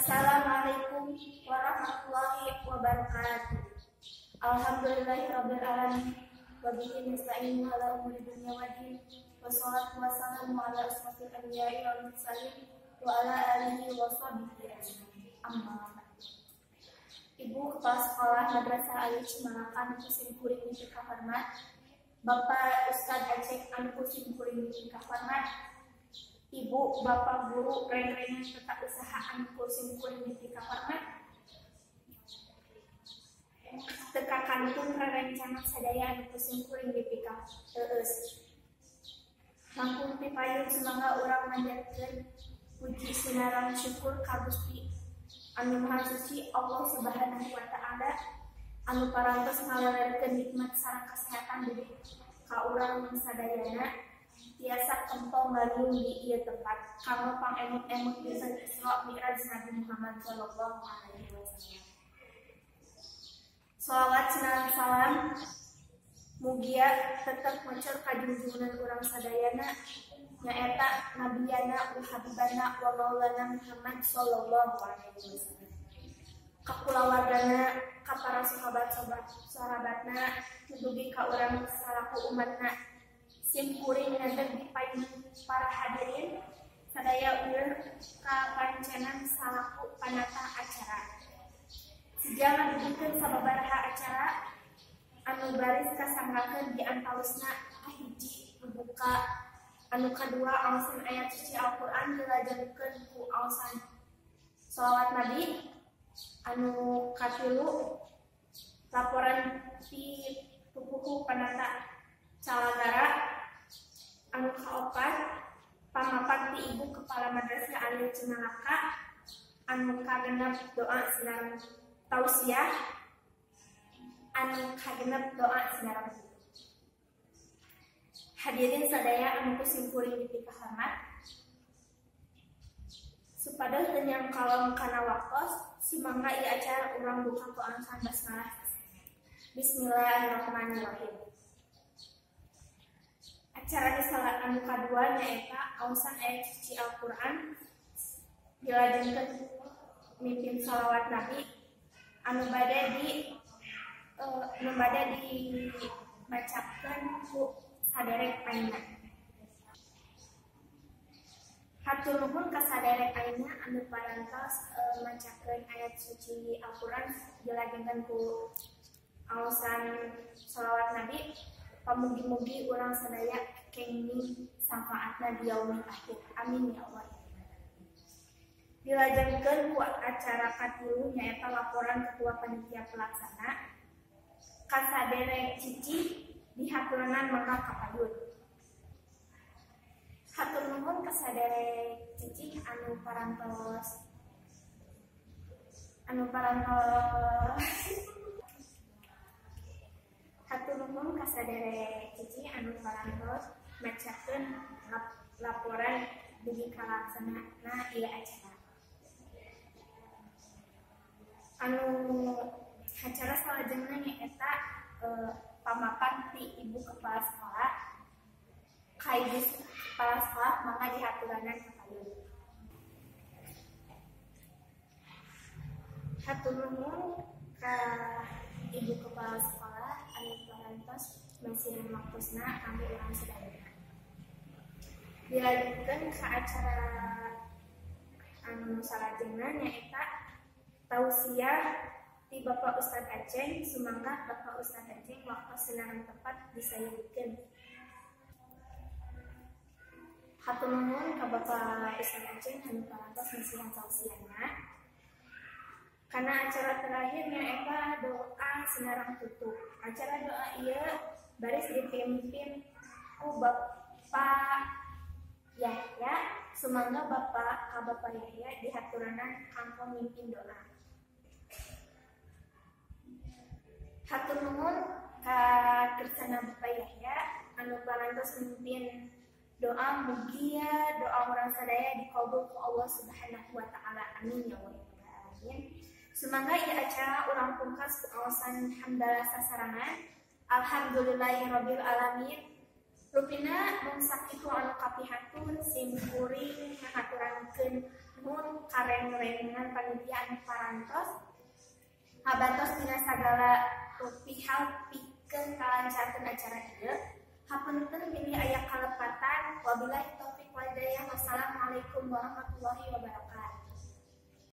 Assalamualaikum warahmatullahi wabarakatuh. Alhamdulillahirabbil alamin wa bihi nasta'inu ala umuri dunya waddin. Wassalatu wassalamu ala asrofil anbiya'i wal mursalin wa ala alihi wa sahbihi ajma'in. Amma ba'd. Ibu Kepala Sekolah Madrasah Aliyah Cimalaka anu ku simkuring dipikahormat, Bapak Ustadz Aceh anu ku simkuring dipikahormat, Ibu, Bapak Guru, rencana tetap usaha anu ku simkuring dipikahormat, teka kantun rencana sadaya anu ku simkuring dipikaheueus. Langkung pipayun sumangga urang manjatkeun puji sinareng syukur ka Gusti anu Maha Suci Allah Subhanahu wa Ta'ala anu parantos ngalelerkeun nikmat sareng kesehatan dugi ka urang sadayana tiasa kempong ngaliung di ieu tempat kanggo pangemut-emut dinten Isra Mi'raj Nabi Muhammad sallallahu alaihi wasallam. Shalawat sinareng salam mugia tetep ngocor ka junjungan urang sadayana nyaeta nabiyana wa habibana wa maulana Muhammad sallallahu alaihi wasallam. Ka kulawargana, ka para sahabat-sahabatna, dugi ka urang salaku umatna. Simkuring ngadeg di payun para hadirin sadaya ueur ka pancenan salaku panata acara. Sejak ngadugikeun sababaraha acara anu baris kasanggakeun di antawisna kahiji buka, anu kadua aosan ayat suci Al-Qur'an dilajengkeun ku aosan sholawat Nabi, anu katilu laporan ti pupuhu panata calagara, anu kaopat pamapan ti Ibu Kepala Madrasah Aliyah Cimalaka, anu kagenep doa sinareng tausiah, anu kagenep doa sinareng. Hadirin sadaya anu ku simkuring dipikahormat, supados teu nyangkalong kana waktos, sumangga ieu acara urang buka ku aosan basmalah. Bismillahirrahmanirrahim. Acara salat anu kadua nyaeta aosan ayat suci Al-Qur'an dilajengkeun mimpin shalawat Nabi anu bade dibacakeun ku saderek aina. Hatur nuhun ka saderek aina anu parantos macakeun ayat suci Al-Qur'an dilajengkeun ku aosan shalawat Nabi. Pamugi-mugi urang sadaya kenging sangfaatna di yaumil akhir. Amin ya Allah. Dilajengkeun ku acara katilu nyaeta laporan ketua panitia pelaksana ka saderek cici dihaturanan mangga kapayun. Hatur nuhun ka saderek cici anu parantos hatur nuhun ka saderek cici anu parantos macakeun laporan dugi kalaksanana ieu acara. Anu acara salajengna nyaeta pamapan ti Ibu Kepala Sekolah ka Ibu Kepala Sekolah mangga dihaturanan kapayun. Hatur nuhun ka Ibu Kepala Sekolah anu parantos masihan waktosna kanggo urang sadayana. Dilanjutkeun ka acara anu salajengna nyaeta tausiah ti Bapak Ustadz Aceh. Sumangga Bapak Ustadz Aceh waktu sinareng tepat disayangkeun. Hatur nuhun ka Bapak Ustadz Aceh anu parantos masihan tausiahna. Karena acara terakhir nyaeta doa sinareng tutup. Acara doa ieu baris dipimpin ku Bapak Yahya. Sumangga Bapak ka Bapak Yahya dihaturanan kanggo mimpin doa. Hatur nuhun ka kersana Bapak Yahya anu parantos mimpin doa, mugia doa urang sadaya dikabul ku Allah Subhanahu wa Ta'ala. Amin ya Allah. Amin. Sumangga ieu acara urang pungkas ku aosan hamdalah sasarangan. Alhamdulillahirabbil alamin. Rupina mung sakitu anu kapihatur simkuring ngahaturankeun Nuhun ka rengrengan panitia anu parantos ngabantos dina sagala rupi hal pikeun kalancarkeun acara ieu. Hapunten bilih aya kalepatan. Wabillahi taufik wal hidayah. Wassalamualaikum warahmatullahi wabarakatuh.